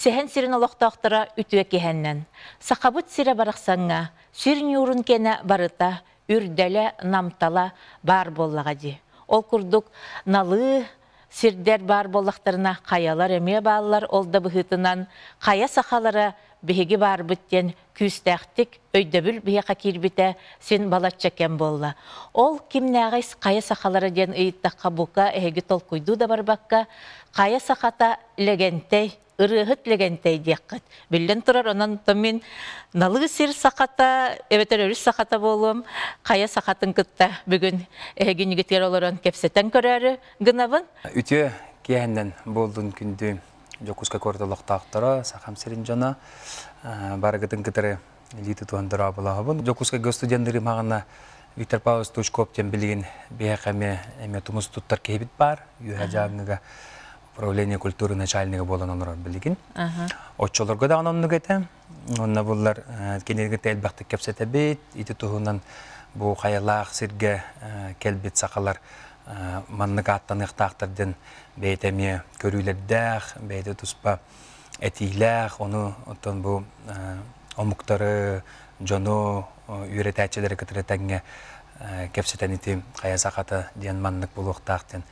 Сэһэн сирин олохтоохторо үтүө киһэннэн. Сахабыт сирэ барахсаҥҥа сир ньуурун кэнэ барыта үрдэлэ, намтала баар буоллаҕа дии. Ол курдук налыы сирдэр баар буоллахтарына хайалар эмиэ бааллар, ол да быһыытынан хайа сахалара биһиги баарбыт диэн күүстээхтик өйдөбүл биһиэхэ киирбитэ син балачча кэм буолла. Ол кимнээҕий хайа сахалара диэн ыйыттахха бука эһиги толкуйдуу да барбакка хайа сахата Лэгэнтэй ырыаһыт Лэгэнтэй диэххит. Биллэн турар, онон мин налыы сир сахата эбэтэр өрүс сахата буолуом, хайа сахатын кытта бүгүн эһигинигитигэр олорон кэпсэтэн көрөөрү гынабын. Үтүө киэһэннэн буоллун күндү Дьокуускай куорат олохтоохторо, Сахам сирин дьоно, барыгытын кытары илии тутуһан дорооболоһобун. Дьокуускайга студеннарым аҕына Виктор Павлович Стручков диэн билигин биһиэхэ эмиэ эмиэ тумус туттар киһибит баар. Үөһэ Дьааҥыга управление культуры начальнига буолан олорор билигин. Оччолорго даҕаны оннук этэ. Онно буллар кинилэргэ элбэхтик кэпсэтэбит. Ити туһунан бу хайалаах сиргэ кэлбит сахалар маннык ааттаныахтаахтар диэн бэйэтэ эмиэ көрүүлэрдээх, бэйэтэ туспа этиилээх, ону оттон бу омуктары, дьону үөрэтээччилэри кытары тэҥҥэ кэпсэтэн ити хайа сахата диэн маннык буолуохтаах диэн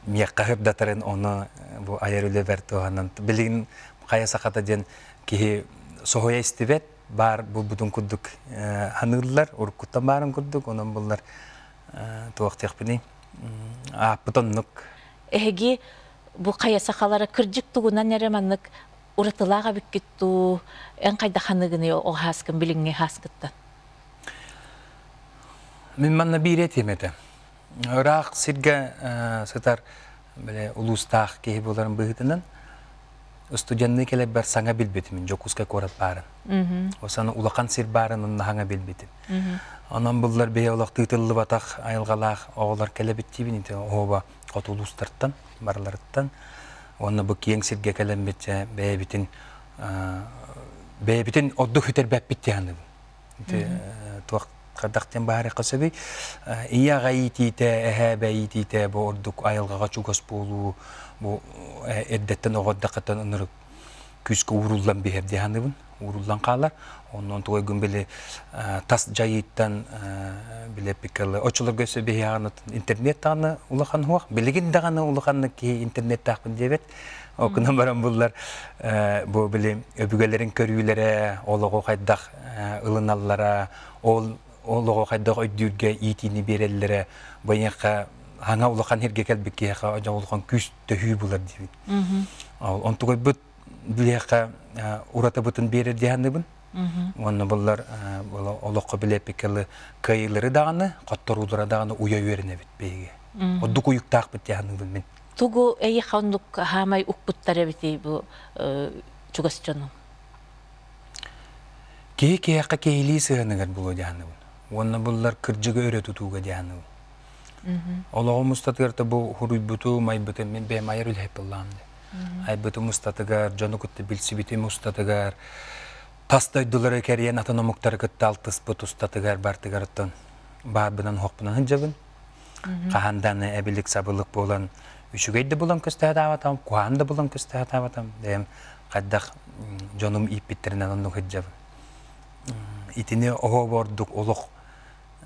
миэхэ сырдатарын ону бу айар үлэбэр туһанан билигин хайа сахата диэн киһи соһуйа истибэт баар булбутун курдук ханыыллар уруккуттан баарын курдук онон буллар туох диэхпиний ааппыт оннук. Эһиги бу хайа сахалара кырдьык тугунан эрэ маннык уратылаах эбиккит дуу, эн хайдах ханыгыный ол хааскын билиҥҥи хааскыттан? Мин манна биир этиэм этэ. Ыраах сиргэ сытар бile улуустаах киһи буоларын быһыытынан студенныы кэлэрбэр саҥа билбитим Дьокуускай куорат баарын. Осаны улахан сир баарын онно саҥа билбитим. Онон буллар биһи олох тыытыллыбатах айылҕалаах оҕолор кэлэбит диибин ити оһуоба хоту улуустартан барыларыттан уонна бу киэҥ сиргэ кэлэммит бэйэбитин бэйэбитин ордук сүтэрбэппит дии саныыбын. Ити туох хайдах диэн баарыахха сөбүй? Ийэ аҕа иитиитэ, эһээ эбээ иитиитэ бу ордук айылҕаҕа чугас буолуу, бу эрдэттэн оҕо эрдэххиттэн ынырык күүскэ ууруллан биһэр дии саныыбын. Ууруллан хаалар. Онон тугайгын били тас дьайыыттан били эппиккэ оччолорго өссө биһиэхэ интернет даҕаны улахан суох. Билигин даҕаны улаханнык киһи интернеттаахпын диэбэт. Окунан баран буллар бу били өбүгэлэрин көрүүлэрэ, олоҕу хайдах ылыналлара, ол олоҕу хайдах өйдүүргэ иитиини биэрэллэрэ бу эйиэхэ хаҥа улахан сиргэ кэлбит киһиэхэ дьон улахан күүс төһүү булар диибин. Онтугайбыт билиэхэ уратыбытын биэрэр дии саныыбын. Уонна буллар олоххо билиэппиккэ кыайыылары даҕаны, хотторуулары даҕаны уйа үөрэнэбит биһиги. Ордук уйуктаахпыт дии саныыбын мин. Тугу эйиэхэ оннук хаамай укпуттар эбитий бу чугас дьонуҥ? Киһи киһиэхэ киһилии сыһыаныгар буолуо дии саныыбын. Уонна буллар кырдьыгы өрө тутууга дии саныыбын. Олоҕум устатыгар да бу хуруйбутум, айбытым мин бэйэм айар үлэһит буоллаҕым дии. Айбытым устатыгар, дьону кытта билсибитим устатыгар, тас дойдулары кэрийэн атын омуктары кытта алтыспыт устатыгар бартыгар оттон баарбынан уһохпунан сылдьабын. Хаһан даҕаны эбилик-сабылык буолан үчүгэй да булан көстө сатаабатам, куһаҕан да булан көстө сатаабатам. Бэйэм хайдах дьонум ииппиттэринэн оннук сылдьабын. Итини оһо ордук олох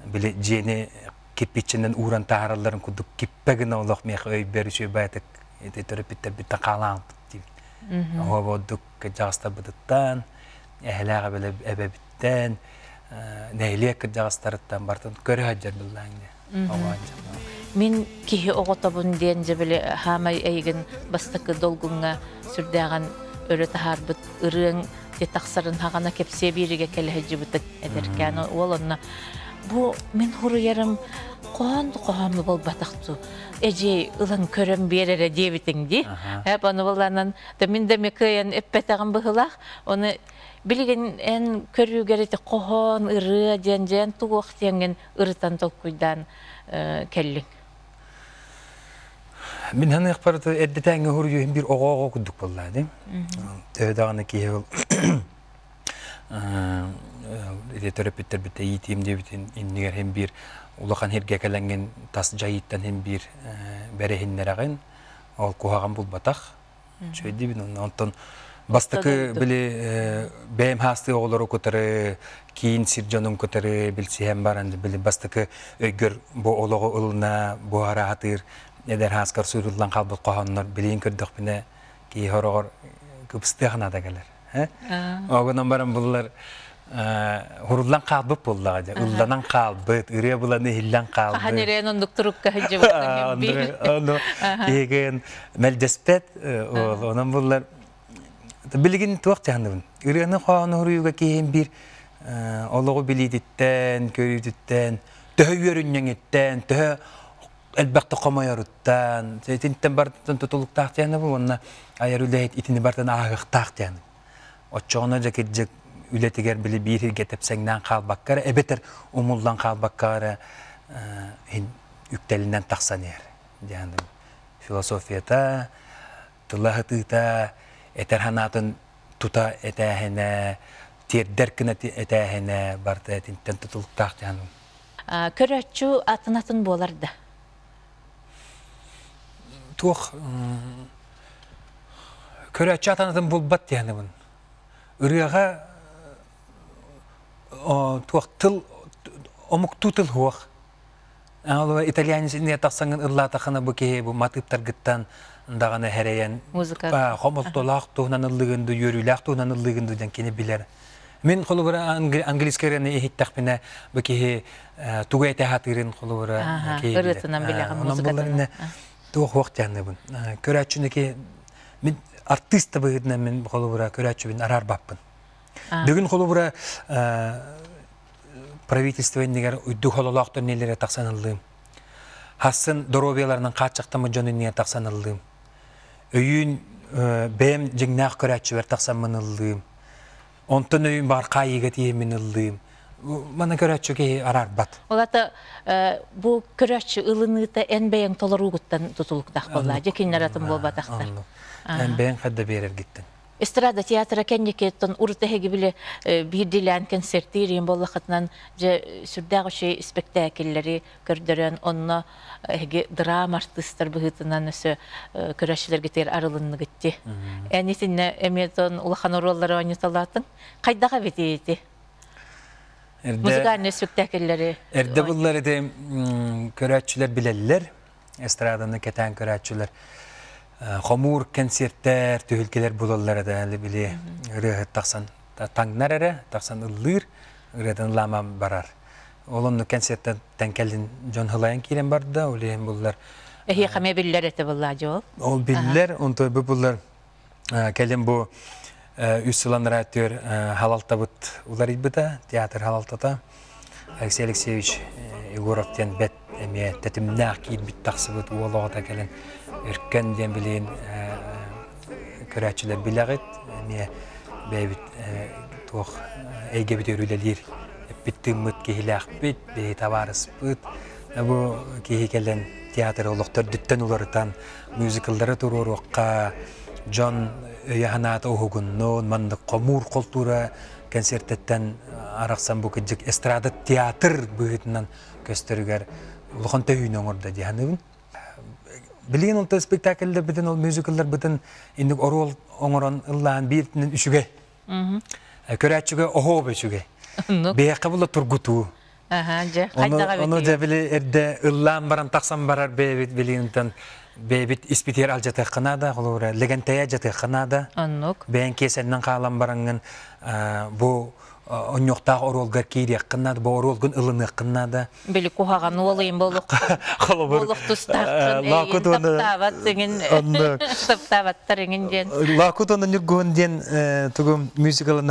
били дьиэни кирпиччэнэн ууран таһааралларын курдук киппэ гына олох миэхэ өйбөр үчүгэй ити төрөппүттэрбиттэн хаалаампыт диибин. Оһо ордук кырдьаҕастарбытыттан, эһэлээх эбэбиттэн, нэһилиэк кырдьаҕастарыттан барытын көрө сылдьар быллаан Мин киһи оҕотобун диэн дьэ били хаамай эйигин бастакы долгуҥҥа сүрдээҕин өрө таһаарбыт ырыаҥ дьэ тахсарын хаҕана кэпсиэ бииригэ кэлэ сылдьыбытыҥ эдэркээн уол онно бу мин хуруйарым хоһоон хоһоон буолбатах дуу эдьиэй ылан көрөн биэр эрэ диэбитиҥ дии эп ону буланан да мин да эмиэ кыайан эппэтэҕим быһыылаах ону билигин эн көрүүгэр ити хоһоон ырыа диэн дьээн тугуох диэҥҥин ырытан толкуйдаан кэллиҥ? Мин ханыахпар эрдэтээҥҥи хоруйуһун биир оҕо-оҕо курдук буоллаа дии. Төһө даҕаны киһи ол ити төрөппүттэрбит иитиим диэбитин иннигэр иһин биир улахан сиргэ кэлэҥҥин тас дьайыыттан иһин биир бэрэһиннэрэҕин ол куһаҕан булбатах. Үчүгэйдиибин онтон бастакы били бэйэм хаастыы оҕолору кытары киин сир дьонун кытары билсиһэн баран били бастакы өйгөр бу олоҕу ылына буһара сатыыр эдэр хааскар сууруллан хаалбыт хоһооннор билигин көрдөхпүнэ киһи хороҕор кыбыстыах наада кэлэр. Огонон баран буллар хуруллан хаалбыт буоллаҕа дьэ ылланан хаалбыт ырыа булан иһиллэн хаалбыт хаһан ирээн оннук турукка сылдьыбыт биир ону киһигин мэлдьэспэт онон буллар билигин туох дьаһаныбын ырыаны хоһоону суруйууга киһим биир олоҕу билиититтэн көрүүтүттэн төһө үөрүнньэҥиттэн төһө элбэхтик хомойоруттан итинтэн барытын тутулуктаах диэнэбин уонна айар үлэһит итини барытын ааһыахтаах диэн оччоҕуна дьэ кирдьик үлэтигэр били биир сиргэ тэпсэҥнээн хаалбакка эрэ эбэтэр умуллан хаалбакка эрэ үктэлинэн тахсан иһэр диэн философията тыла сытыыта этэр санаатын тута этээһинэ тиэрдэр гына этээһинэ барыта итинтэн тутулуктаах диэн Көрөөччү атын-атын буолар да? Туох көрөөччү атын-атын булбат диэнибин. Ырыаҕа туох тыл омуктуу тыл суох. Ол итальянец иннигэ тахсаҥҥын ыллаатаххына бу киһи бу матыыптаргыттан даҕаны эрэйэн Музыка. хомолтолоох туһунан ыллыгын дуу, үөрүүлээх туһунан ыллыгын дуу диэн кини билэр. Мин холобура английскай ырыаны иһиттэхпинэ бу киһи тугу этэ сатыырын холобура киһи ырыатынан билэҕин музыкатынан. Туох уох дианыбын. Көрөөччүнү ки мин артыыс да быһыытынан мин холобура көрөөччүбүн араарбаппын. Бүгүн холобура правительство иннигэр уйду хололоохтор нелере тахсан ыллыым. Хассын доруобуйаларынан хааччахтаммыт дьон иннигэр тахсан ыллыым. Өйүүн бэйэм дьиҥнээх көрөөччүбэр тахсаммын ыллыым. Онтон өйүм баар хаайыыга тиийэммин ыллыым. Маны көрөөччү киһи араарбат. Ол ата бу көрөөччү ылыныыта эн бэйэҥ толоруугуттан тутулуктаах буолла. Дьэ кинилэр атын буолбатахтар. Эн бэйэҥ хайда биэрэргиттэн. Эстрада театра кэнникиттэн урут эһиги били биирдиилээн концертиир буоллахытынан дьэ сүрдээх үчүгэй испэктээкиллэри көрдөрөн онно эһиги драма артыыстар быһыытынан өссө көрөөччүлэргитигэр арылынныгыт дии. Эн итиннэ эмиэ улахан оруоллары оонньуталаатыҥ. Хайдах эбитий ити? Музыкальный спектакльлэри Эрдэ буллар ити көрөөччүлэр билэллэр, эстраданы кэтээн көрөөччүлэр хомуур кэнсиэртэр, түһүлгэлэр булаллар этэ били ырыаһыт тахсан таҥнар эрэ, тахсан ыллыыр, ырыатын ылааман барар. Ол оннук кэнсиэртэн кэлин дьон хылайан киирэн барда, ол иһин буллар. Эһиэхэ эмиэ биллэр этэ буллаа дьол. Ол биллэр, онто бу буллар кэлин бу үс сыл анараа өттүгэр халалтабыт уларыйбыта, театр халалтата. Алексей Алексеевич Егоров диэн бэт эмиэ тэтимнээх киирбит тахсыбыт уол оҕото кэлин Өркөн диэн билигин көрөөччүлэр билэҕит, эмиэ бэйэбит туох эйгэбитигэр үлэлиир эппит тыыммыт киһилээхпит, биһи табаарыспыт. Бу киһи кэлэн театры олох төрдүттэн уларытан мюзикллары туруоруохха, дьон өйө-санаата уһугуннун, маннык хомуур култуура концертэттэн арахсан бу кырдьык эстрада театр быһыытынан көстөрүгэр улахан төһүүнү оҥордо дии саныыбын. Билигин ол спектакльлэрбитин, ол мюзиклларбытын инник оруол оҥорон ыллаан бииртинэн үчүгэй. Көрөөччүгэ оһуоба үчүгэй. Биһиэхэ була тургутуу. Ону дьэ били эрдэ ыллаан баран тахсан барар бэйэбит билигинтэн бэйэбит испитигэр алдьатыахха наада, холобура лэгэнтэйэ алдьатыахха наада. Оннук. Бэйэҥ киэсэннэн хаалан бараҥҥын бу онньуохтаах оруолгар киириэххин наада, бу оруолгун ылыныаххын наада. Били куһаҕан уолуйун болух Холобур, болух тустааххын эйигин таптаабат иҥин таптаабаттар иҥин диэн. Лаакут уонна Ньургуһун диэн тугу мюзиклы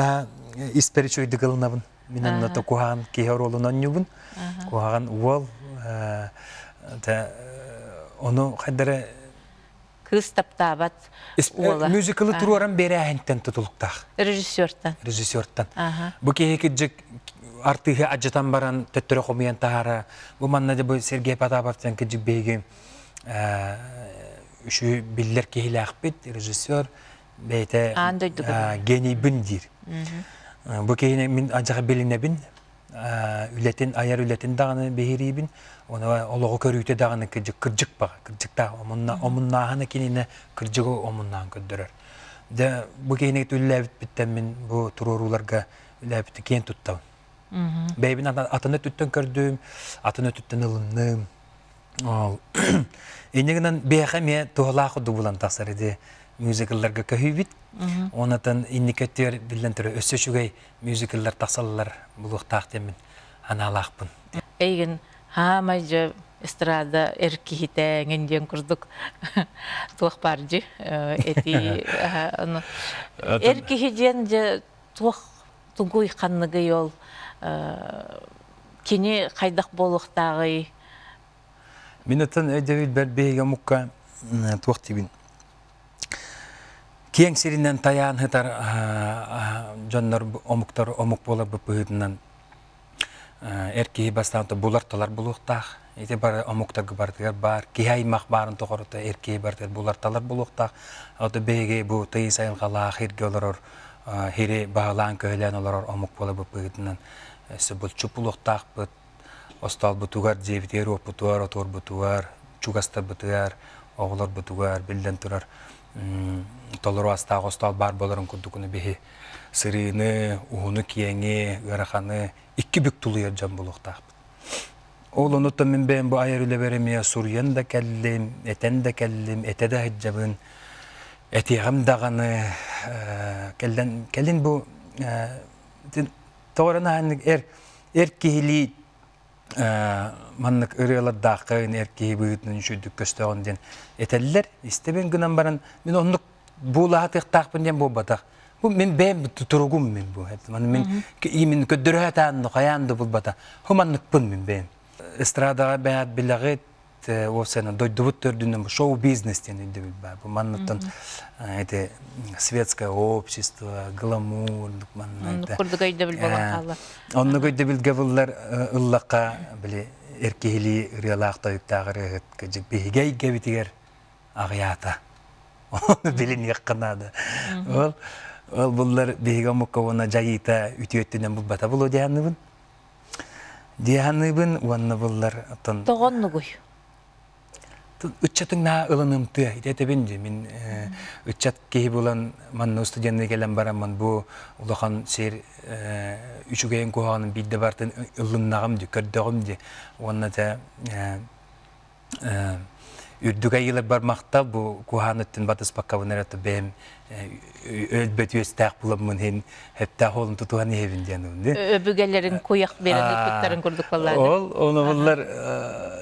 испэр үчүгэйдик ылынабын. Мин онно куһаҕан киһи оруолун оонньуубун. Куһаҕан уол ону хайдары Кыыс таптаабат уола. Мюзиклы туруоран биэрээһинтэн тутулуктаах. Режиссертан. Режиссертан. Бу киһи кырдьык артыыһы адьатан баран төттөрү хомуйан таһаара. Бу манна да бу Сергей Потапов диэн кырдьык биһиги үчүгэй биллэр киһилээхпит режиссер бэйэтэ Аан дойдуга генийбин диир. Бу киһини мин адьаха билинэбин. үлэтин, айар үлэтин даҕаны биһириибин. Оны олоҕу көрүүтэ даҕаны кырдьык кырдьык баҕа, кырдьыктаах омунна омуннааһына кинини кырдьыгы омуннаан көрдөрөр. Дьэ бу киһини үллээбиппиттэн мин бу туруорууларга үлээбитин киэн туттабын. Бэйэбин атын өттүттэн көрдүм, атын өттүттэн ылынным. Ол инньэ гынан биһиэхэ эмиэ туһалаах курдук булан тахсар ити мюзиклларга көһүйбүт. Онатан инники өттүгэр биллэн турар өссө үчүгэй мюзикллар тахсаллар булуохтаах диэммин анаалаахпын. Эйигин хаамай дьэ эстрада эр киһитэ эҥин диэн курдук туох баар дьи этии эр киһи диэн дьэ туох тугуй ханныгый ол кини хайдах буолуохтааҕый Мин оттон өйдөбүлбэр биһиги омукка туох диибин киэҥ сиринэн тайаан сытар дьоннор омуктар омук буоларбыт быһыытынан эр киһи бастаан булар-талар булуохтаах. Ити бары омуктарга барытыгар баар. Киһи аймах баарын тоҕорута эр киһи барытыгар булар-талар булуохтаах. Ото биһиги бу тыйыс айылҕалаах сиргэ олорор сири баһылаан-көһүлээн олорор омук буоларбыт быһыытынан өссө булчут булуохтаахпыт. Остуолбутугар, дьиэбитигэр, уоппутугар, отуорбутугар, чугастарбытыгар, оҕолорбутугар, биллэн турар, толору астаах остуол баар буоларын курдукуну биһи сырыыны, уһуну-киэҥи, ыараханы икки бүк тулуйар дьон буолуохтаахпыт. Ол онуттан мин бэйэм бу айар үлэбэр эмиэ суруйан да кэллим, этэн да кэллим, этэ да сылдьабын, этиэҕим даҕаны кэллэн кэлин бу тоҕо эрэ наһаа эр эр киһилии маннык ырыалардааххын эр киһи быһыытынан үчүгдүк көстөҕүн диэн этэллэр. Истэбин гынан баран мин оннук буулаһатыахтаахпын диэн буолбатах. Бу мин бэйэм туругум мин бу. Маны мин имин көрдөрө сатаан хайаан да булбата. Ху манныкпын мин бэйэм. Эстрадаҕа бэйэт билэҕит уопсайынан дойдубут төрдүнэн бу шоу-бизнес диэн өйдөбүл баар. Бу манныттан эти светское общество, гламур манна курдук өйдөбүл буолан хаалла. Оннук өйдөбүлгэ буллар ыллахха били эр киһилии ырыалаах тойуктаах ырыаһыт кыдьык биһиги эйгэбитигэр аҕыйаата. Ону билиниэххэ наада. Ол ол буллар биһиги омукка уонна дьайыыта үтүө өттүнэн булбата булуо диэханныбын. Диэханныбын уонна буллар оттон Тоҕоннугуй? Ыччатыҥ наһаа ылынымтыа ити этэбин дии мин ыччат киһи булан манна студенныы кэлэн бараммын бу улахан сир үчүгэйин куһаҕанын биирдэ бартын ылыннаҕым дии көрдөҕүм дии уонна дьэ үрдүк айыыларбар махтал бу куһаан өттүн батыспаккабын эрэ бэйэм өлбөт үөстээх буламмын иһин хэптээх уолун тутуһан иһэбин диэн Өбүгэлэрин куйах берен ыппыттарын курдук баллаады. Ол ону буллар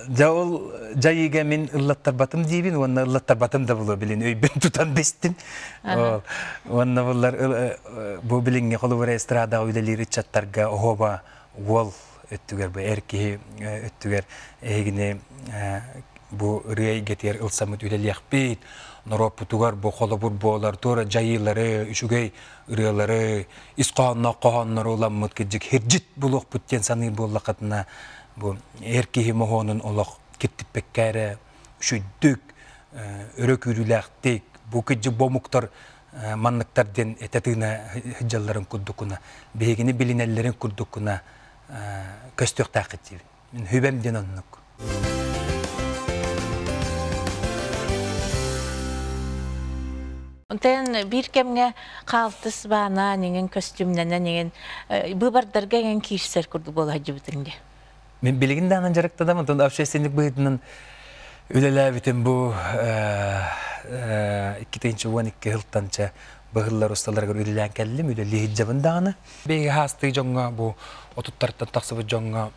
дьэ ол дьайыыга мин ыллаттарбатым диибин уонна ыллаттарбатым да булуо билин өйбүн тутан бистим. Уонна буллар бу билиҥҥи холобура эстрадаҕа үлэлиир ыччаттарга оһуоба уол өттүгэр бу эр киһи өттүгэр эһигини бу ырыа эйгэтигэр ылсаммыт үлэлиэхпит норуоппутугар бу холобур буолар туора дьайыылары үчүгэй ырыалары ис хоһоонноох хоһооннору ыламмыт кырдьык хирдьит булуохпут диэн саныыр буоллаххытына бу эр киһи моһуонун олох киртиппэккэ эрэ үчүйдүк өрө күүрүүлээхтик бу кырдьык бу омуктар манныктар диэн этэ тыына сылдьалларын курдуккуна биһигини билинэллэрин курдуккуна көстүөхтээххит диибин. Мин хүбэм диэн оннук. Онтон биир кэмҥэ хаалтыс баана иҥин көстүүмнэнэн иҥин быыбардарга иҥин киирсэр курдук буола сылдьыбытыҥ дии. Мин билигин даҕаны дьарыктанам, онтон общественник быһыытынан үлэлээбитим бу 2012 сылтан чэ быһыллар усталарыгар үлэлээн кэллим, үлэлии сылдьабын даҕаны. Биһиги хаастыы дьоҥҥо бу отуттартан тахсыбыт дьоҥҥо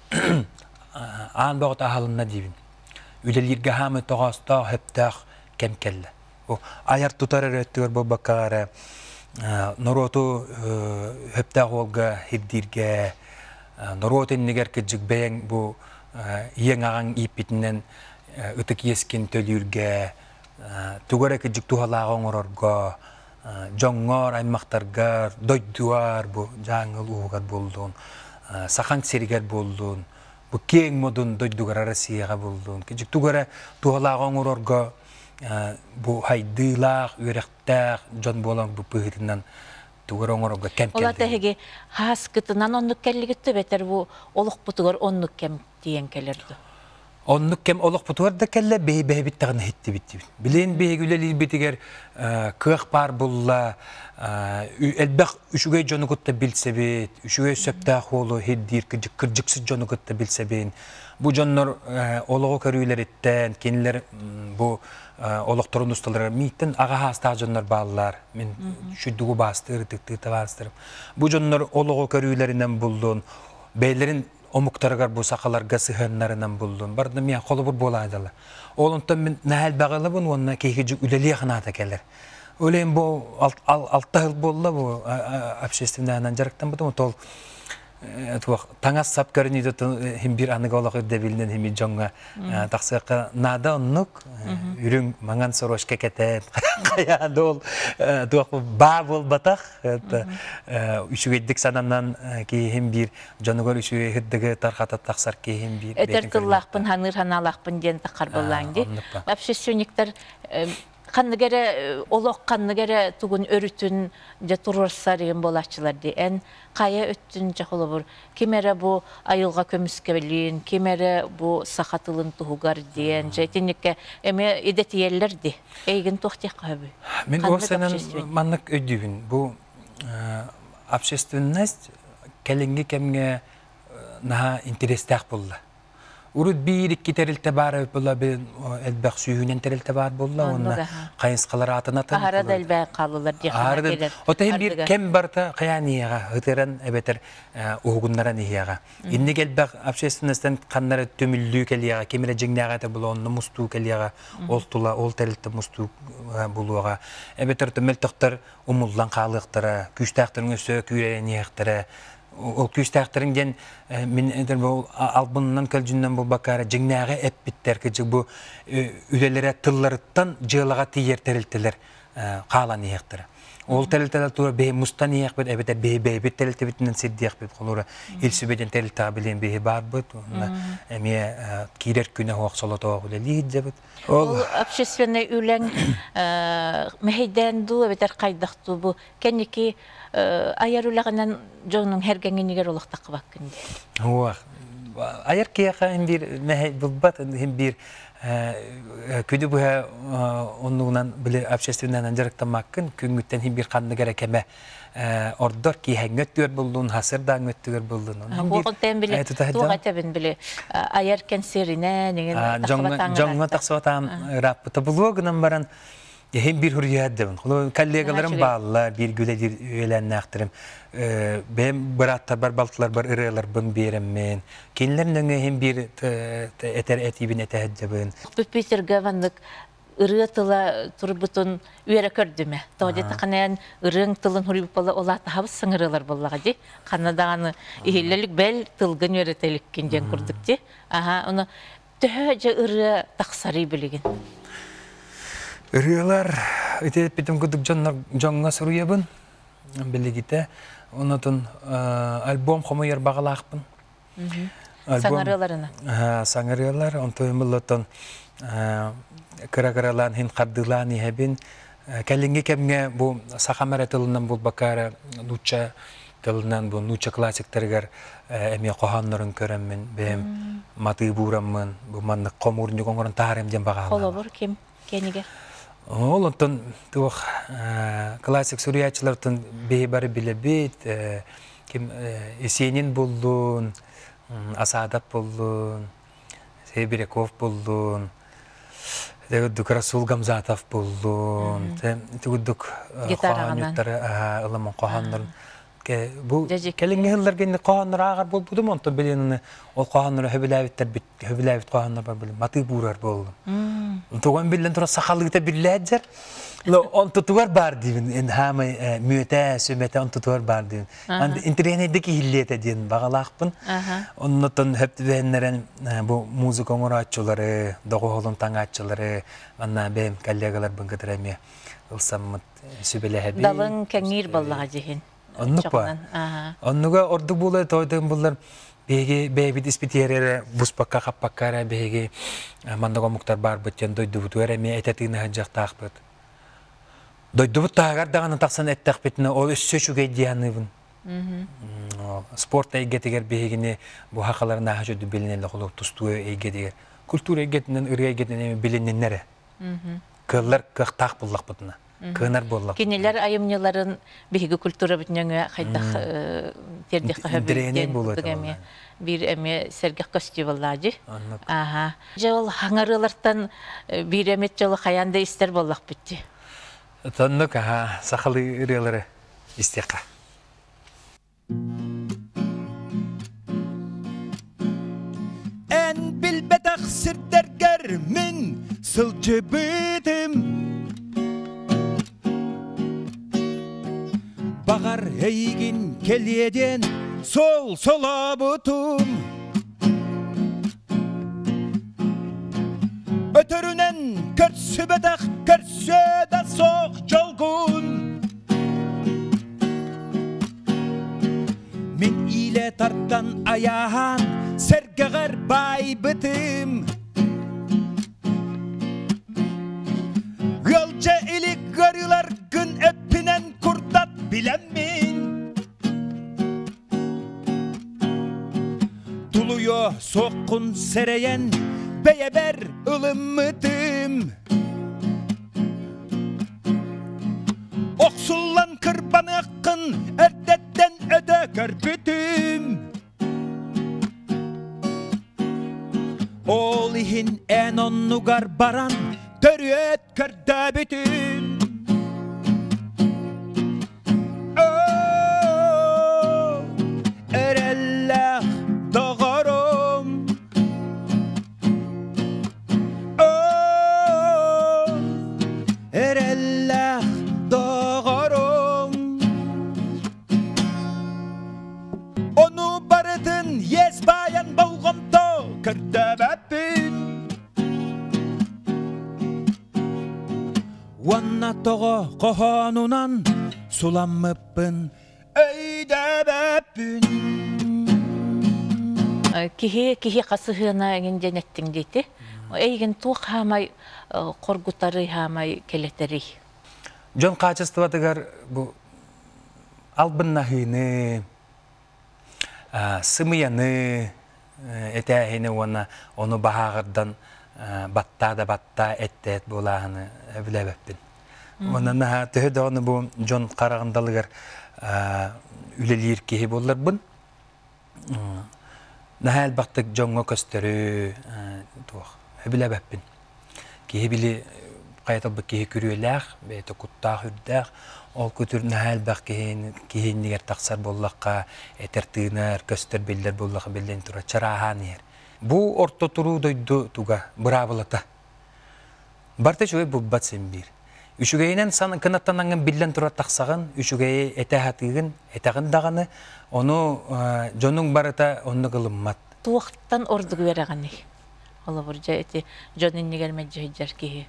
аан бөҕөтө аһылынна диибин. Үлэлииргэ хаамыы тоҕоостоох, сөптөөх кэм кэллэ. Бу айар-тутар эрэ өттүгэр буолбакка эрэ норуоту сөптөөх уолга ирдииргэ, норуот иннигэр кырдьык бэйэҥ бу ийэҥ аҕаҥ ииппитинэн ытык иэскин төлүүргэ, тугу эрэ кырдьык туһалааҕы оҥорорго, дьоҥҥор, аймахтаргар, дойдугар бу Дьааҥы улууһугар буоллун, Сахаҥ сиригэр буоллун, бу киэҥ модун дойдугар Россияҕа буоллун, кырдьык тугу эрэ туһалааҕы оҥорорго бу хайдыылаах, үөрэхтээх дьон буолан бу быһыытынан Тугу эрэ оҥорорго кэм Ол кэллэ. ата эһиги хааскытынан оннук кэллигит эбэтэр бу олохпутугар оннук кэм тиийэн кэлэр дуо? Оннук кэм олохпутугар да кэллэ, биһи бэйэбит даҕаны иһиттибит диибит. Билигин биһиги үлэлиирбитигэр кыах баар булла, элбэх үчүгэй дьону кытта билсэбит, үчүгэй сөптөөх уолу ирдиир кырдьыксыт дьону кытта билсэбин. Бу дьоннор олоҕу көрүүлэриттэн, кинилэр бу олохторун усталарыгар мииттэн аҕа хаастаах дьоннор бааллар. Мин шүддүгү баастыыр, ытыктыыр табаарыстарым. Бу дьоннор олоҕу көрүүлэринэн буллун, бэйэлэрин омуктарыгар бу сахаларга сыһыаннарынан буллун. Барда миэ холобур буолаадала. Ол онтон мин наһаа элбэҕи ылабын уонна киһи үлэлиэх наата кэлэр. Ол бу алта сыл буолла бу общественнайынан дьарыктаммытым. Ол туох таҥас-сап көрүнүүтэ хим бир аныгы олох ирдэбилинэн хими дьоҥҥо тахсыахха наада оннук үрүҥ маҥан сорочка кэтэн хайаан да ол туох баа буолбатах үчүгэйдик сананан киһим биир дьонугар үчүгэй сырдыгы тархата тахсар киһим биир Этэр тыллаахпын ханыыр ханаалаахпын диэн таххар буоллаан дии. Общественниктар ханнык эрэ олох ханнык эрэ тугун өрүтүн дьэ туруорсар игин буолааччылар дии. Эн хайа өттүн дьэ холобур ким эрэ бу айылҕа көмүскэлин, ким эрэ бу саха тылын туһугар диэн дьэ итинниккэ эмиэ идэтийэллэр дии. Эйигин туох диэххэ сөбүй? Мин Ханнык уопсайынан общественник? маннык өйдүүбүн. Бу общественность кэлиҥҥи кэмҥэ наһаа интэриэстээх буолла. Урут биир-икки тэрилтэ баар эбит буолла, элбэх сүүһүнэн тэрилтэ баар буолла уонна хайысхалар атын атын. Аһара да элбээн хааллылар диэххэ кэлэр. Ота иһин биир кэм барыта хайаан иһиэҕэ, ытыран эбэтэр уһугуннаран иһиэҕэ. Инник элбэх общественностан ханнара түмүллүү кэлиэҕэ, ким эрэ дьиҥнээҕэ этэ була, онно мустуу кэлиэҕэ, ол тула, ол тэрилтэ мустуу булуоҕа. Эбэтэр мөлтөхтөр умуллан хаалыахтара, күүстээхтэрин өссө күүрэйэн иһиэхтэрэ. Ол күүстээхтэрин диэн мин этэр бу албынынан көлдьүннэн буолбакка эрэ дьиҥнээҕи эппиттэр кыдьык бу үлэлэрэ тылларыттан дьыалаҕа тиийэр тэрилтэлэр хаалан иһиэхтэрэ. Ол тэрилтэлэр тура биһи мустан иһиэхпит эбэтэр биһи бэйэбит тэрилтэбитинэн сирдиэхпит. Холура Ил Сүбэ диэн тэрилтэҕэ билиэн биһи баарбыт. Уонна эмиэ киирэр күнэ суох солотоох үлэлии сылдьабыт. Ол общественнай үлэҥ мэһэйдээн дуу эбэтэр хайдах дуу бу кэнники айар үлэҕинэн дьонуҥ эргэҥҥинигэр олох таххыбаккын дии. Уох. Айар киһиэхэ иһин биир мэһэй булбат, иһин биир күнү быһа оннугунан били общественнайынан дьарыктаммаккын, күҥҥүттэн иһин биир ханнык эрэ кэмэ ордор киэһэҥҥэ өттүгэр буллун, сарсыардааҥҥы өттүгэр буллун. Уоҕунтан били туох этэбин били айар кэнсиэринэн иҥин дьоҥҥо тахсыбатаан ырааппыта булуо гынан баран иһин биир хуруйааддабын. Коллегаларым бааллар, биир үлэлиир үөлээннээхтэрим. Бэйэм бырааттарбар, балтыларбар ырыаларбын биэрэммин. Кинилэр нөҥүө иһин биир этэр этиибин этэ сылдьабын. Питерга маннык ырыа тыла турбутун үөрэ көрдүмэ. Тоҕо диэтэххинэ ырыаҥ тылын хуруйбуппала улаатаһабыт саҥарыалар буоллаҕа дии. Ханна даҕаны иһиллэлик бэл тылгын үөрэтэликкин диэн курдук дии. Аха, ону төһө дьэ ырыа тахсарый билигин? Ырыалар ити эппитим курдук дьоннор дьоҥҥо суруйабын билигитэ. Онотун альбом хомуйар баҕалаахпын. Саҥарыаларына. Саҥарыалар, онтон буллаттан кыра-кыралаан иһин хардыылаан иһэбин. Кэлиҥҥи кэмҥэ бу сахам эрэ тылынан булбакка эрэ нуучча тылынан бу нуучча классиктарыгар эмиэ хоһооннорун көрөммүн бэйэм матыы буураммын бу маннык хомуурньук оҥорон таһаарыам диэн баҕалаах. Холобур ким кэнигэр? Ол онтон туох классик суруйааччылартан биһи бары билэбит ким Есенин буллун, Асадов буллун, Серебряков буллун, курдук Расул Гамзатов буллун, ити курдук хоһоонньуттары ыламан хоһооннорун бу кэлиҥҥи сылларга инник хоһооннору ааҕар буолбутум, онтон билин ол хоһооннору сөбүлээбиттэрбит сөбүлээбит хоһооннорбор билин матыы буурар буоллум. Туган биллэн турар сахалыыта биллээт онтутугар баар диибин хаамай мүөтэ сүмэтэ онтутугар баар диибин интэриэһинэйдик иһиллиэтэ диэн баҕалаахпын оннотон хөп түбэһиннэрэн бу музыка оҥорооччулары доҕуһуолун таҥааччылары манна бэйэм коллегаларбын кытары эмиэ ылсаммыт сүбэлэһэбин далыҥ кэҥиир баллаҕа дьиһин Оннук ба. Оннуга ордук буолар тойдон буллар биһиги бэйэбит испитигэр эрэ буспакка хаппакка эрэ биһиги маннык омуктар баарбыт диэн дойдубутугар эмиэ этэ тыына сылдьахтаахпыт. Дойдубут таһыгар даҕаны тахсан эттэхпитинэ, ол өссө үчүгэй дии саныыбын. Спорт эйгэтигэр биһигини бу сахалар наһаа үчүгэй билинэллэр холобур тустуу эйгэтигэр. Культура эйгэтинэн, ырыа эйгэтинэн эмиэ билинниннэр эрэ. Кыаллар кыахтаах буллахпытына, кыанар буоллахпытына. Кинилэр айымньыларын биһиги культурабыт нөҥүө хайдах тиэрдиэххэ сөбүй диэн курдук эмиэ биир эмиэ сэргэх көстүү буоллаа дии. Ааха. Дьэ ол хаҥарыылартан биир эмит дьолу хайаан да истэр буоллахпыт дии. Тоннук аха сахалыы ырыалары истиэххэ. Эн билбэтэх сирдэргэр мин сылдьыбытым Баҕар эйигин кэлиэ диэн сол солообутум Өтөрүнэн көрсүбэтэх көрсө да суох дьолгун Мин иилэ тардан айааһаан сэргэҕэр баайбытым Ыалдьа илик ыарыыларгын эппинэн курдат билэммин Тулуйуо суоххун сэрэйэн бэйэбэр ылыммытым Охсуллан кырбаныаххын эрдэттэн өтө көрбүтүм Ол иһин эн оннугар баран төрүөт көрдөөбүтүм Эрэллээх доҕорум Эрэллээх доҕорум Ону барытын иэс баайан болҕомто көрдөбөппүн Уонна тоҕо хоһоонунан суламмыппын өйдөөбөппүн. Киһи киһи хасыһыана эҥин диэн эттиҥ диэти. Эйигин туох хаамай хоргутарый, хаамай кэлэтэрий? Дьон хаачыстыбатыгар бу албыннаһыыны, сымыйаны этээһини уонна ону баһааҕырдан баттаа да баттаа эттээт буолааһыны билээбэппин. Уонна наһаа төһө даҕаны бу дьон хараҕын далыгар үлэлиир киһи буолларбын, наһаа элбэхтик дьоҥҥо көстөрү туох билээбэппин. Киһи били хайа талбыт киһи күрүөлээх, бэйэтэ куттаах үрдээх, ол күтүр наһаа элбэх киһи киһи иннигэр тахсар буоллахха, этэр тыынар, көстөр биллэр буоллахха биллэн турар чарааһаан иһэр. Бу орто туруу дойду туга, быраабылата. Барыта үчүгэй булбат син биир. Үчүгэйинэн кынаттанаҥҥын биллэн турар тахсаҕын, үчүгэйи этэ сатыыгын, этэҕин даҕаны, ону дьонуҥ барыта оннук ылыммат. Туохтан ордук үөрэҕиний? Холобур, дьэ ити дьон иннигэр мэлдьи сылдьар киһи.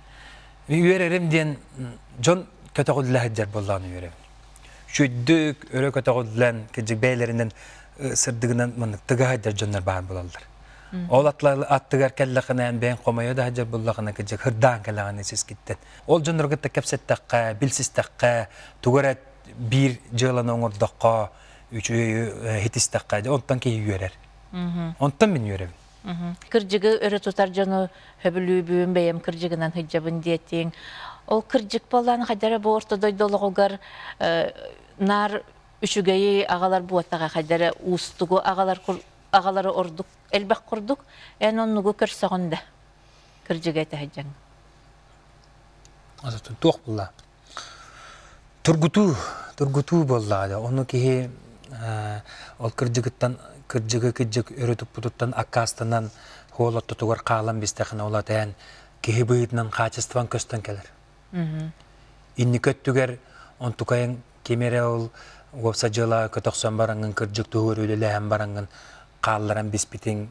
Үөрэрим диэн дьон көтөҕүллэ сылдьар буоллаҕына үөрэбин. Үчүгэйдик өрө көтөҕүллэн, кырдьык бэйэлэринэн сырдыгынан маннык тыга сылдьар дьоннор баар буолаллар. Ол аттыгар кэллэххинэ бэйэҥ хомойо да сылдьар буоллаххына кырдьык ырдаан кэлэҕин сискиттэн. Ол дьоннору кытта кэпсэттэххэ, билсистэххэ, тугу эрэ биир дьыаланы оҥордоххо, үчүгэйи хитистэххэ, онтон киһи үөрэр. Онтон мин үөрэбин. Кырдьыгы өрө тутар дьону сөбүлүүбүн, бэйэм кырдьыгынан сылдьабын диэтиҥ. Ол кырдьык буоллаан хайдара бу орто дойду олоҕугар наар үчүгэйи аҕалар буотаҕа хайдара уустугу аҕалар аҕалары ордук элбэх курдук эн оннугу көрсөҕүн да кырдьыга этэ сылдьаҥ. Туох буолла? Тургутуу, тургутуу буоллаҕа да. Ону киһи ол кырдьыгыттан кырдьыгы кырдьык өрө туппутуттан аккаастанан хуол ортотугар хаалан бистэхинэ ол атээн киһи быһыытынан хаачыстыбан көстөн кэлэр. Инники өттүгэр онтукайын ким эрэ ол уопсай дьыала көтөхсөн бараҥҥын кырдьык туһугар үлэлэһэн бараҥҥын хаалларан биспитиҥ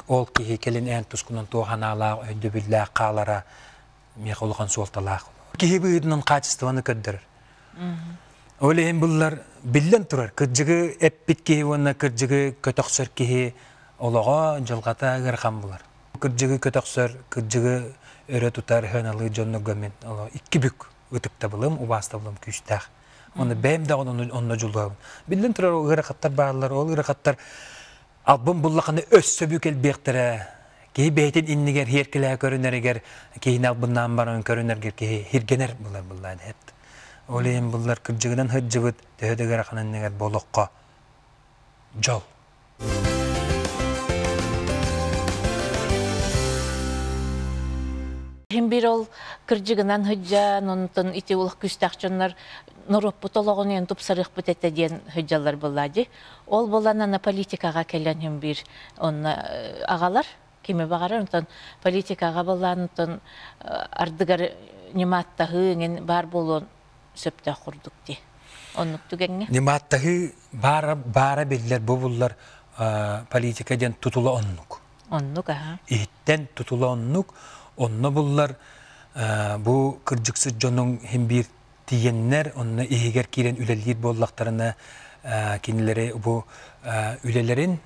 ол киһи кэлин эн тускунан туох анаалаах өйдөбүллээх хаалара миэхэ улахан суолталаах. Киһи быһыытынан хаачыстыбаны көрдөрөр. Ол иһин буллар биллэн турар кырдьыгы эппит киһи уонна кырдьыгы көтөхсөр киһи олоҕо, дьылҕата ыарахан булар. Кырдьыгы көтөхсөр, кырдьыгы өрө тутар, сыаналыыр дьоннорго мин икки бүк. ытыктабылым, убаастабылым күүстээх. Онно бэйэм даҕаны онно дьулуһабын. Биллэн турар, ыарахаттар бааллар, ол ыарахаттар албын буллахына өссө бүк элбиэхтэрэ. Киһи бэйэтин иннигэр иэркилэһэ көрүнэригэр, киһини албыннаан баран көрүнэргэр киһи хиргэнэр булар буллаан эт. Ол иһин буллар кырдьыгынан сылдьыбыт, төһө да ыарахан иннигэр бу олоххо дьол. Иһин биир ол кырдьыгынан сылдьан, онтон ити улах күүстээх дьоннор норуоппут олоҕун иһин тупсарыахпыт этэ диэн сылдьаллар буоллаа дии. Ол буолан аны политикаҕа кэлэн иһин биир онно аҕалар кими баҕарар онтон политикаҕа буоллаан онтон ардыгар ньымааттаһыы иҥин баар буолуон сөптөөх курдук дии. Оннук түгэҥҥэ. Ньымааттаһыы баара, баара биллэр, бу буллар политика диэн тутула оннук. Оннук, аха. Иһиттэн тутула оннук, онно буллар бу кырдьыксыт дьонуҥ иһин биир тиийэннэр, онно иһигэр киирэн үлэлиир буоллахтарына, кинилэри бу үлэлэрин,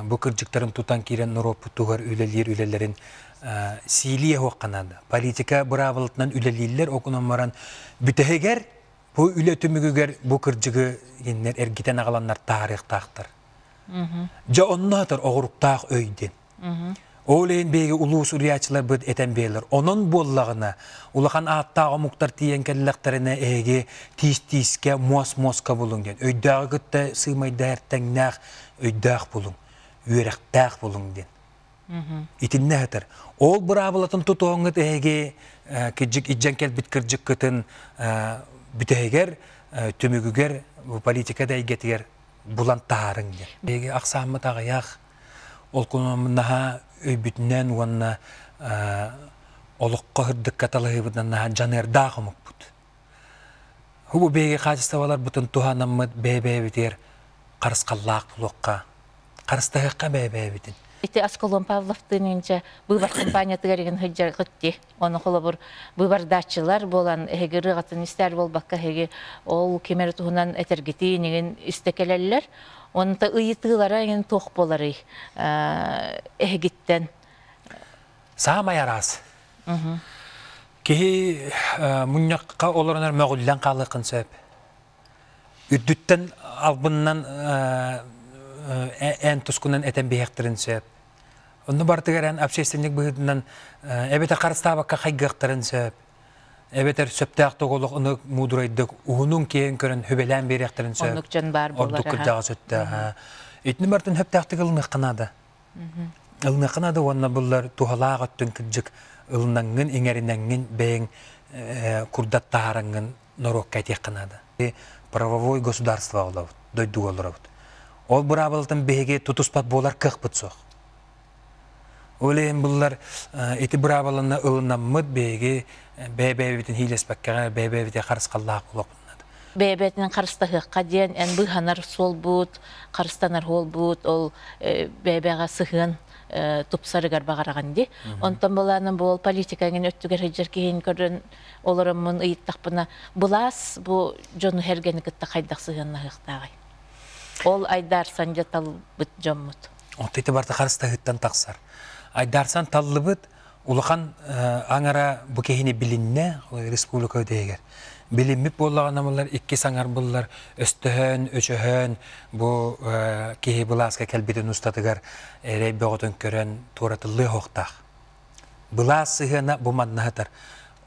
бу кырдьыктарын тутан киирэн норуоппут туһугар үлэлиир үлэлэрин сиилиэ суохха наада. Политика быраабылатынан үлэлииллэр, окунан баран бүтэһигэр бу үлэ түмүгүгэр бу кырдьыгы кинилэр эргитэн аҕаланнар таарыахтаахтар. Дьэ онно атар оҕуруктаах өй диэн. Ол иһин биһиги улуу суруйааччыларбыт этэн биэрэллэр. Онон буоллаҕына, улахан ааттаах омуктар тиийэн кэллэхтэринэ эһиги тиис-тиискэ, муос-муоска булуҥ диэн. Өйдөөҕү кытта сыымайдаһар тэҥнээх өйдөөх булуҥ, үөрэхтээх булуҥ диэн. Итиннэ сытар. Ол быраабылатын тутуһаҥҥыт эһиги кырдьык илдьэн кэлбит кырдьыккытын бүтэһигэр, түмүгүгэр политика да эйгэтигэр булан таһаарыҥ диэн. Биһиги ахсааммыт аҕыйах, ол кунан наһаа өйбүтүнэн уонна олоххо сырдыкка талаһыыбытынан наһаа дьаныардаах омукпут. Бу биһиги хаачыстыбаларбытын туһанаммыт бэйэ-бэйэбитигэр харысхаллаах буолуохха, харыстаһыахха бэйэ-бэйэбитин. Ити Аскалон Павловтыын инчэ быыбар компаниятыгар игин сылдьаргыт дии. Ону холобур быыбардааччылар буолан эһиги ырыаҕытын истээр буолбакка эһиги ол ким эрэ туһунан этэргитиин игин истэ кэлэллэр. Онто ыйытыылара игин туох буоларый эһигиттэн? Саамай араас. Киһи мунньахха олоронор мөҕүллэн хаалыаххын сөп. Үрдүттэн албыннан эн тускунан этэн биһиэхтэрин сөп. Онно барытыгар эн общественник быһыытынан эбэтэр харыстаабакка хайгыахтарын сөп. Эбэтэр сөптөөх тоҕолох ынык муудурайдык уһунун киэҥ көрөн хүбэлээн биэриэхтэрин сөп. Оннук дьон баар буолар. Ордук кырдьаҕас өттө. Итини барытын сөптөөхтүк ылыныахха наада. Ылыныахха наада уонна буллар туһалаах өттүн кырдьык ылынаҥҥын, иҥэринэҥҥин бэйэҥ курдат таһаараҥҥын норуокка этиэххэ наада. Правовой государство олоробут, дойдуга олоробут. Ол быраабылатын биһиги тутуспат буолар кыахпыт суох. Ол иһин буллар ити быраабыланы ылынаммыт биһиги бэйэ-бэйэбитин хиилэспэккэҕэ, бэйэ-бэйэбитин харысхаллаах буолуохпут наада. Бэйэ-бэйэтинэн харыстаһыахха диэн эн быыһанар суолбут, харыстанар суолбут, ол бэйэ-бэйэҕэ сыһыан тупсарыгар баҕараҕын дии. Онтон былаанын бу ол политика эҥин өттүгэр сылдьар киһини көрөн олороммун ыйыттахпына, былаас бу дьону сэргэни кытта хайдах сыһыаннаһыахтааҕый? Ол айдаарсан дьэ талбыт дьоммут. Онто ити барыта харыстаһыыттан тахсар. Айдаарсан таллыбыт улахан аҥара бу киһини билиннэ республика үтэйигэр. Билиммит буоллаҕына буллар иккис аҥар буллар өстөһөн, өчөһөн бу киһи былааска кэлбитин устатыгар эрэй бөҕөтүн көрөн туоратыллыа суохтаах. Былаас сыһыана бу манна сытар.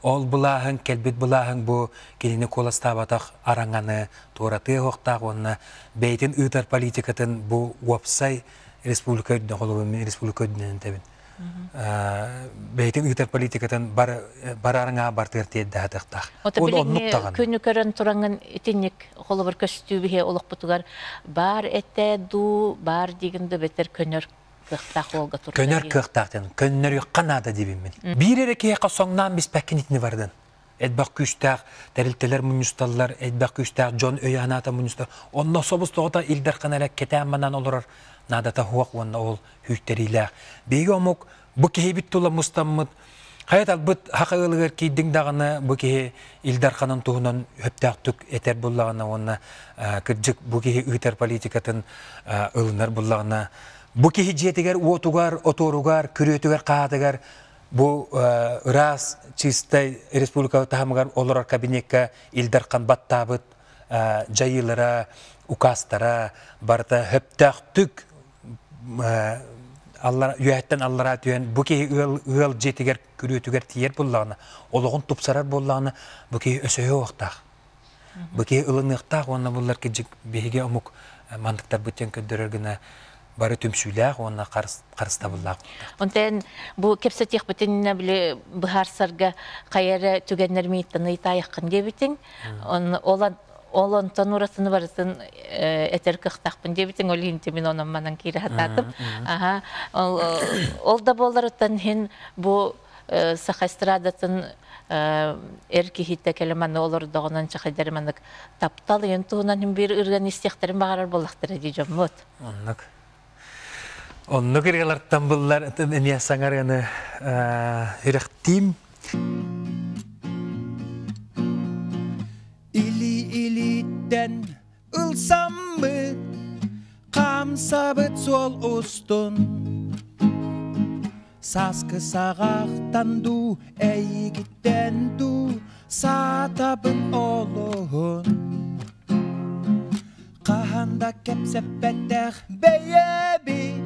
Ол былааһыҥ, кэлбит былааһыҥ бу кинини куоластаабатах араҥаны туоратыа суохтаах уонна бэйэтин ыытар политикатын бу уопсай республика үрдүнэн, холобур, мин республика үрдүнэн этэбин. Бэйэтин ыытар политикатын бар бар араҥаҕа бартыгар тиэрдэ сатыахтаах. Ол оннук даҕаны. Күнү көрөн тураҥҥын итинник холобур көстүү биһи олохпутугар баар этэ дуу, баар диигин да бэтэр көнөр кыахтаах уолга турда Көнөр кыахтаах диэн көннөрүөххэ наада диибин мин. Биир эрэ киһиэхэ соҥноон биспэккин итини бардын. Элбэх күүстээх тэрилтэлэр мунньусталлар, элбэх күүстээх дьон өйө-санаата мунньустар. Онно собус тоҕото Ил Дархан эрэ кэтээн манан олорор наадата суох уонна ол күүттэриилээх. Биһиги омук бу киһибит тула мустаммыт хайа талбыт саха ыалыгар киирдиҥ даҕаны бу киһи Ил Дарханын туһунан сөптөөхтүк этэр буллаҕына уонна кырдьык бу киһи ыытар политикатын ылынар буллаҕына бу киһи дьиэтигэр уотугар, отуоругар, күрүөтүгэр, хаатыгар Бу ыраас, чистай республика таһымыгар олорор кабинекка Ил Дархан баттаабыт дьайыылара, указтара барыта хөптөөхтүк үөһэттэн аллараа түһэн бу киһи ыал, ыал дьиэтигэр күрүөтүгэр тиийэр буоллаҕына, олоҕун тупсарар буоллаҕына, бу киһи өсөһүө уохтаах. Бу киһи ылыныахтаах уонна буллар кирдьик биһиги омук мандыктарбыт диэн көрдөрөр гына бары түмсүүлээх уонна харыстабыллаах. Онтон бу кэпсэтиэхпитин били быһаарсарга хайа эрэ түгэннэр мииттэн ыйытаайаххын диэбитиҥ. Ол ол онтон уратыны барытын этэр кыахтаахпын диэбитиҥ ол иһин мин онон манан киирэ сатаатым. Аха ол да буоларыттан иһин бу саха эстрадатын эр киһитэ кэлэ манна олордоҕунан чахайдары маннык таптал ыйын туһунан биир ырыаны истиэхтэрин баҕарар буоллахтара дии дьоммут. Оннук. Оннук ырыалартан буллар эмиэ саҥарыаны үрэхтиим. Или илииттэн ылсаммыт, хаамсабыт суол устун Сааскы саҕахтан дуу, эйигиттэн дуу, саатабын олуһун. Хаһан да кэпсэппэтэх бэйэбит,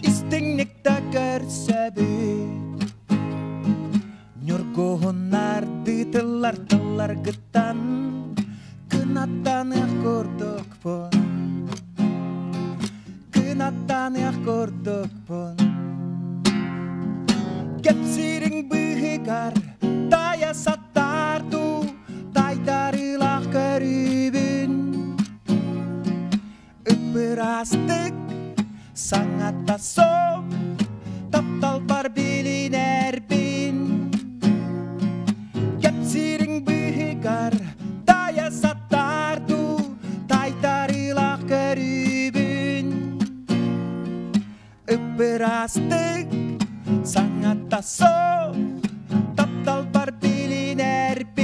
истиҥник да көрсөбүт. Ньургуһуннардыы тыллар тылларгыттан кынаттаныах курдукпун. Кынаттаныах курдукпун. Кэпсиириҥ быыһыгар тайа саттаар дуу, тайтарыылаах көрүүбүн. Ыппыраастык саҥата суох тапталбар билинэрбин. Кэпсиириҥ быыһыгар тайа саттаар дуу, тайтарыылаах көрүүбүн. Ыппыраастык саҥата суох тапталбар билинэрбин.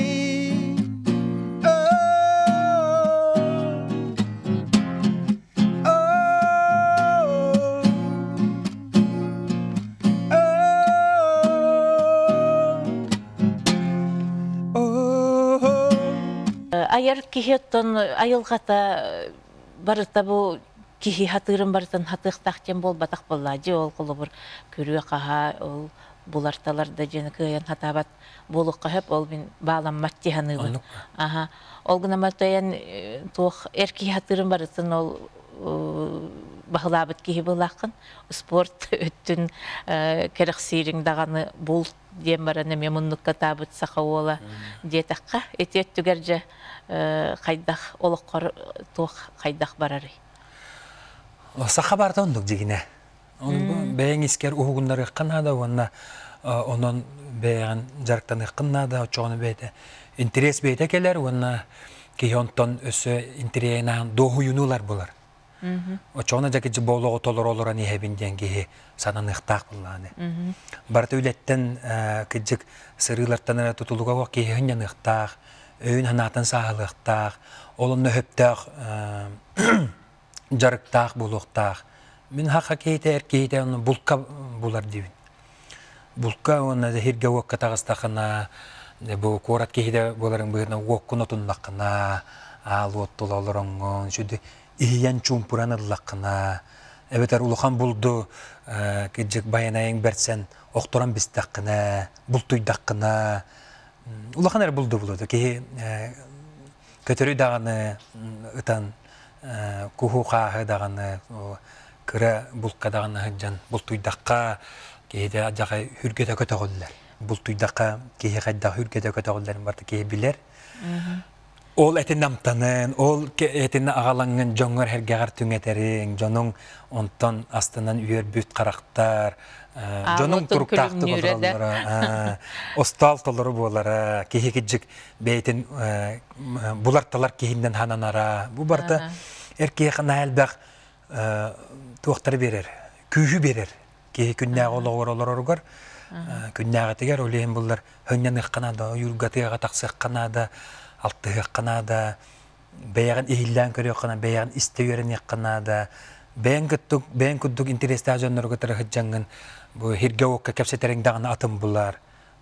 Айар киһи оттон айылҕата барыта бу киһи хатыырын барытын хатыахтаах диэн буолбатах буоллаа дии ол холобур күрүө-хаһаа ол булар-талар да диэни кыайан хатаабат буолуохха сөп ол мин бааламмат дии саныыбын аха ол гынан баран туох эр киһи хатыырын барытын ол баһылаабыт киһи буолааххын спорт өттүн кэрэхсиириҥ даҕаны булт диэн баран эмиэ муннукка таабыт саха уола диэтэххэ ити өттүгэр дьэ хайдах олоххор туох хайдах барарый? Саха барыта оннук дьигинэ. Бэйэҥ искэр уһугуннарыахха наада уонна онон бэйэҕин дьарыктаныаххын наада оччоҕуна бэйэтэ интэриэс бэйэтэ кэлэр уонна киһи онтон өссө интэриэһин дуоһуйууну ылар буолар. Оччоҕуна дьэ кiji болоҕу толоро олорон иһэбин диэн киһи сананыахтаах буоллаҕына. Барыта үлэттэн кыдьык сырыылартан эрэ тутулуга суох киһи сынньаныахтаах, өйүн-санаатын сааһылыахтаах, ол онно сөптөөх дьарыктаах буолуохтаах. Мин хаха киһитэ эр киһитэ онно булка булар диибин. Булка уонна сиргэ уокка таҕыстахына, бу куорат киһитэ буоларыҥ быһыытынан уоккун отуннаххына, аал уот тула олороҥҥун, сүдү иһийэн чуумпуран ыллаххына, эбэтэр улахан булду кырдьык байанайыҥ бэрсэн охторон бистэххинэ, бултуйдаххына, улахан эрэ булду булуо киһи көтөрү даҕаны ытан куһу хааһы даҕаны кыра булка даҕаны сылдьан бултуйдахха киһитэ адьаҕай үргэтэ көтөҕүллэр бултуйдахха киһи хайдах үргэтэ көтөҕүллэрин барыта киһи билэр ол этин амтанын ол этин аҕалаҥҥын дьоҥҥор эргэҕэр түҥэтэриҥ дьонуҥ онтон астынан үөрбүт харахтар дьонуҥ туруктаахтык олороллоро остуол толору буолара киһи кырдьык бэйэтин булар-талар киһиннэн хананара бу барыта эр киһиэхэ наһаа элбэх туохтары биэрэр күүһү биэрэр киһи күннээҕи олоҕор олороругар күннээҕитигэр ол иһин буллар хөнньаныахха наада ойуурга тыаҕа тахсыахха наада алтыһыахха наада бэйэҕин иһиллээн көрүөххэ наада бэйэҕин истэ үөрэниэххэ наада. Бэйэҥ кыттык, бэйэҥ курдук интэриэстээх дьоннору кытары сылдьаҥҥын бу сиргэ-уокка кэпсэтэриҥ даҕаны атын булар.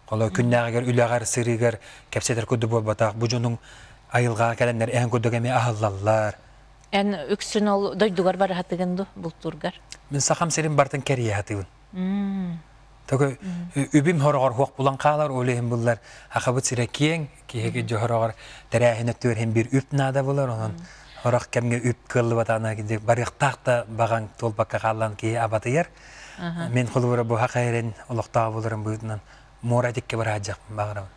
Холо күннээҕигэр үлэҕэр, сырыыгар кэпсэтэр курдук буолбатах. Бу дьонуҥ айылҕаҕа кэлэннэр эн курдук эмиэ аһыллаллар. Эн үксүн ол дойдугар бараһатыгын ду бултуургар? Мин сахам сирин бартын кэрийэ сатыыбын. Только үбүм хороҕор хуох булан хаалар, ол иһин буллар хахабыт сирэ киэҥ, киһиги дьоһороҕор тэрээһинэ түөрһин биир үп наада булар, онон хорох кэмҥэ үп кыаллыбатаҕына барыахтаах да баҕаҥ туолбакка хааллан киһи абатыйар. Мин холобура бу хаха эрин олохтоох буларым быһыытынан муора тикке бараадьахпын баҕарабын.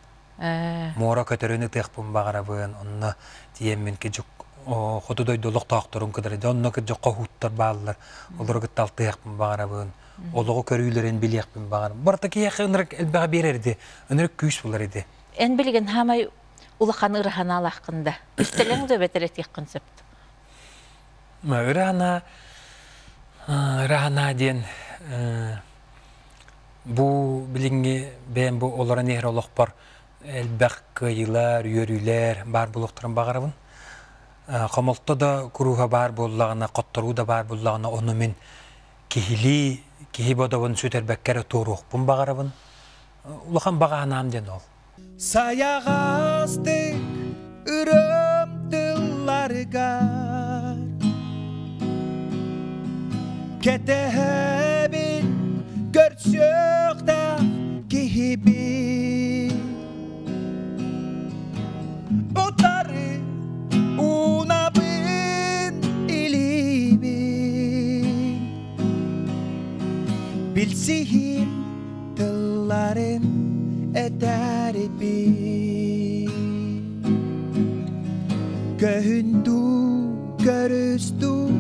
Муора көтөрүн ытыахпын баҕарабын, онно тиийэммин кидьик хоту дойду олохтоохторун кытары дьэ онно кырдьык хоһууттар бааллар, олору кытта алтыһыахпын баҕарабын, олоҕу көрүүлэрин билиэхпин баҕарабын. Барыта киһиэхэ ынырык элбэҕи биэрэр ди, ынырык күүс булар иди. Эн билигин хаамай улахан ыраһанаалааххын да, истэлэҥ да эбэтэр этиэххин сөп. Ыраһана, ыраһана диэн бу билиҥҥи бэйэм бу олорон иһэр олохпор элбэх кыайыылар, үөрүүлэр баар буолуохтарын баҕарабын. Хомолто да курууһа баар буоллаҕына, хотторуу да баар буоллаҕына, ону мин киһилии, киһи бодобун сүтэрбэккэ эрэ туоруохпун баҕарабын. Улахан баҕа санаам диэн ол. Сайаҕастык ырыам тылларыгар Кэтэһэбин көрсүөхтээх киһибин Утары уунабын илиибин Билсиһим тылларын этэрибин Көһүн дуу, көрүс дуу,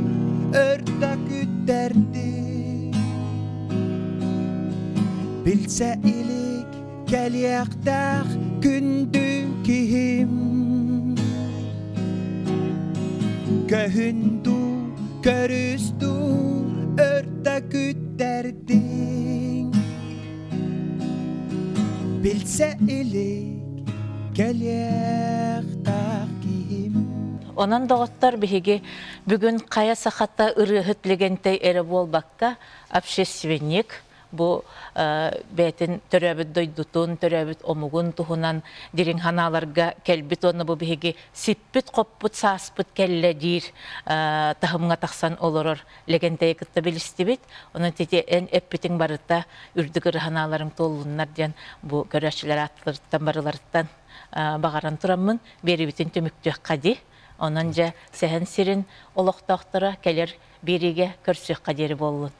өр да күттэрдим Билсэ илик кэлиэхтээх күндү киһим Көһүн дуу, көрүс дуу, өр да күттэрдиҥ Билсэ илик кэлиэхтээх киһим. Онон, доҕоттор, биһиги бүгүн хайа сахата ырыаһыт Лэгэнтэй эрэ буолбакка, общественник, бу бэйэтин төрөөбүт дойдутун, төрөөбүт омугун туһунан дириҥ санааларга кэлбит уонна бу биһиги сиппит-хоппут сааспыт кэллэ диир таһымҥа тахсан олорор Лэгэнтэйи кытта билистибит. Онон тити эн эппитиҥ барыта үрдүк ырыһанааларыҥ туоллуннар диэн бу көрөөччүлэр ааттарыттан барыларыттан баҕаран тураммын биэрибитин түмүктүөххэ дии. Онон дьэ сэһэн сирин олохтоохторо кэлэр биэриигэ көрсүөххэ диэри буоллун.